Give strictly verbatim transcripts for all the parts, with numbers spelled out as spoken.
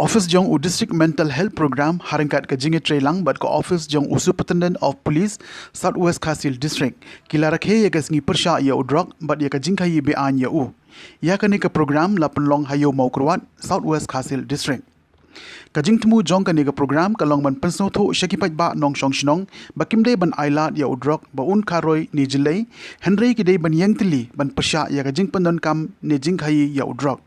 Office jong u District Mental Health Program ha ryngkat ka jingïatreilang bad ka office jong u Superintendent of Police South West Khasi Hills District ki la rakhe ïa ka sngi pyrshah ïa u drok bad ïa ka jingkhaïi be-aiñ ïa u. Ïa kane ka program la pynlong ha Ïew Mawkyrwat, South West Khasi Hills District. Ka jingthmu jong kane ka program ka long ban pynsngewthuh sha ki paidbah nongshong shnong ba kim dei ban ailad ïa u drok ba un kharoi ne jyllei, hynrei ki dei ban ïeng tylli ban pyrshah ïa ka jingpyndonkam ne jingkhaïi ïa u drok.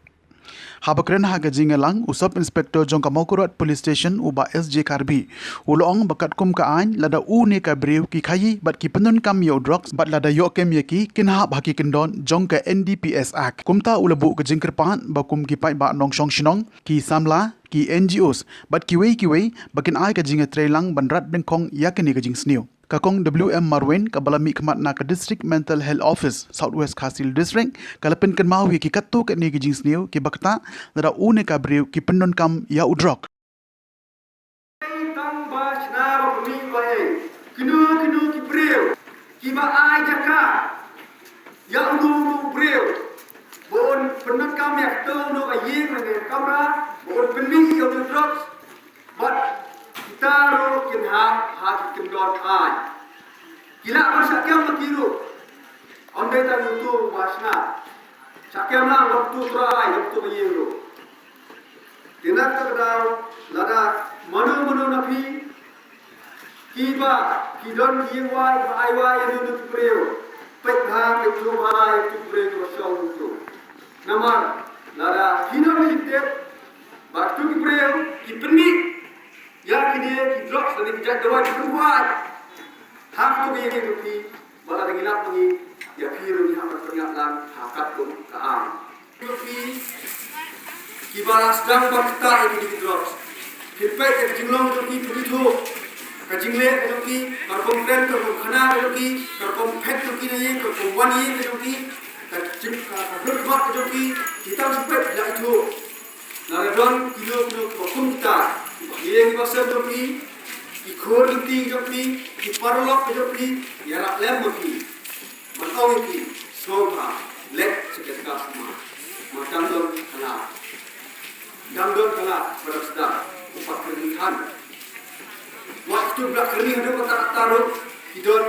Haba kren ha ka jingïalang, u Sub Inspector jong ka Mawkyrwat Police Station, u Bah S J Karbi, u la ong ba katkum ka aiñ, lada u ne ka briew ki khaïi bad ki pyndonkam ïa u drok bad lada ïoh kem ïa ki, kin hap ha ki kyndon jong ka N D P S Act. Kumta u la buh ka jingkyrpad ba kum ki paidbah nongshong shnong, ki samla, ki N G Os bad kiwei kiwei ba kin ai ka jingïatreilang ban rat dyngkhong ïa kane ka jingsniew. Ka Kong W M Marwein, kaba la mihkhmat na ka District Mental Health Office, South West Khasi Hills District, ka la pynkynmaw ïa ki katto katne ki jingsniew kiba ktah lada u ne ka briew ki pyndonkam ïa u drok. Tang ba shna ba pynmih ba ei, kino kino ki briew kiba ai jaka ïa uno uno u briew ba un pyndonkam ïa kato uno ka ïing ne ka kamra, ba un pynmih ïa uno u drok, bad kita ruh kin hap ha ki kyndon aiñ. Ki lah ban shah kem ma ki ruh. Ym dei tang uto uba shna. Shah kem lang uto u trai, uto ka ïing ruh. Te na kata ka daw, lada mano mano na phi kiba ki don ki ïing wai, ba ai wai ïa uno uno u briew, peit bha, peit bha ïa uto u briew uba shong uto. Namar lada ki don ki tip ba kito ki briew ki pynmih ïa kine ki drugs lane ki jait dawai ki pynwai ha kito ki ïing jong phi, ba lada ngi lap ngi, ïa phi ruh ngi hap ban pynïap lang ha katkum ka aiñ. Jong phi kiba la sdang ban ktah ïa kine ki drugs, phin peit ïa ka jinglong jong phi, phin ithuh ka jingleh ka jong phi, ka rukom kren, ka rukom khana ka jong phi, ka rukom phet jong phi na ïing, ka rukom wan ïing ka jong phi, ka jing, ka, ka dur khmat ka jong phi, ki tang shu peit la ithuh. Lada don kino kino kiba kum kita, kiba ïeng kiba sem jong phi, ki khun ki kti jong phi, ki paralok jong phi, ïarap lem ma phi. Ban ong ïa phi, sngewbha leit sha ka jaka sumar. Ma dang don ka lad. Dang don ka lad, ba dang sdang, u pat kyrni than. Wat kito ba kyrni haduh katta katta ruh, ki don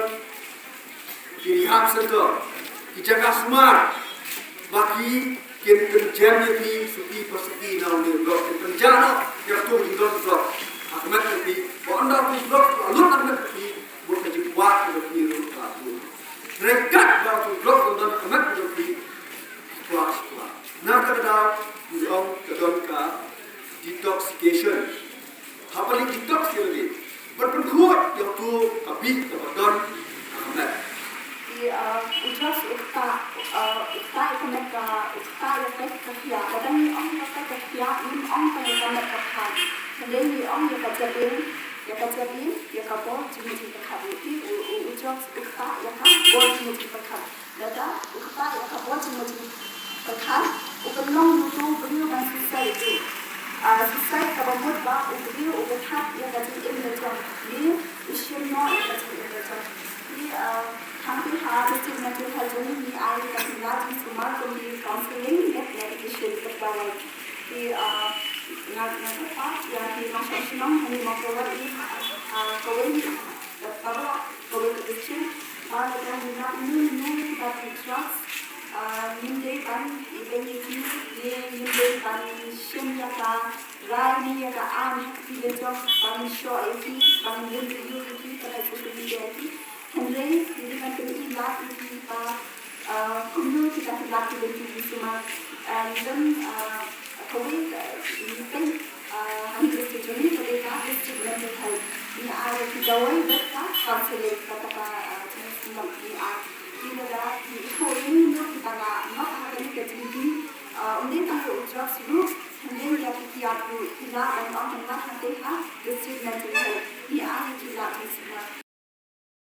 ki rehab center, ki jaka sumar, ba ki kin pynjem ïa phi suki pa suki na une u drok, kin pynjah noh ïa kito ki don drok ha ka met ka jong phi, ba ynda u drok u la lut na ka met ka jong phi, bad ka jingkwah ka jong phi ruh ka lut. Ryngkat ba u drok u don ha ka met ka jong phi, kwah, kwah. Na kata ka daw ngi ong ka don ka detoxification. Haba ngi detox ïa lade, ban pynkhuid ïa uto ka bih kaba don ha ka met. Te, uh, u drugs u ktah, uh, u ktah ïa ka met ka, u ktah ïa ka, ka khiah. Lada ngi ong ïa ka, ka khiah, ngim ong tang ïa ka met ka pyrkhat. Hynrei ngi ong ïa ka jabieng, ïa ka jabieng, ïa ka bor jingmut jingpyrkhat. Te u, u, u drugs u ktah ïa ka bor jingmut jingpyrkhat. Lada u ktah ïa ka bor jingmut jingpyrkhat, u pynlong ïa uto u briew ban suicide ruh. Ah, suicide kaba mut ba u briew u pyrkhat ïa ka jingim la jong, ne u shim noh ïa ka jingim la jong. Te, ah, hangtei ha District Mental Health jong ngi, ngi ai ïa ka jingïarap jingsumar kum ki counselling, ne medication, bad dawai. Te, ah, nga, nga kyrpad ïa ki nongshong shnong hangne Mawkyrwat, ah, kawei, ah, baroh kawei ka district, ba lada ngi lap ïa uno uno uba don drugs, ah, ngim dei ban ibeiñ ïa ki, ne ngim dei ban shim ïa ka rai ne ïa ka aiñ ha ki la jong, ban shoh ïa ki, ban lynti ïa ki, ban ai social media ïa ki. Hynrei ngi dei ban pyni lad ïa ki ba, ah, kumno kita ki lad ki lynti ki sumar. Ah, ngi don, ah, kawei ka, ngi pyn, ah, ha ngi district jong ngi, kawei ka district mental health. Ngi ai ïa ki dawai bad ka counseling, kata ka, ah, jingïaseng ngi ai.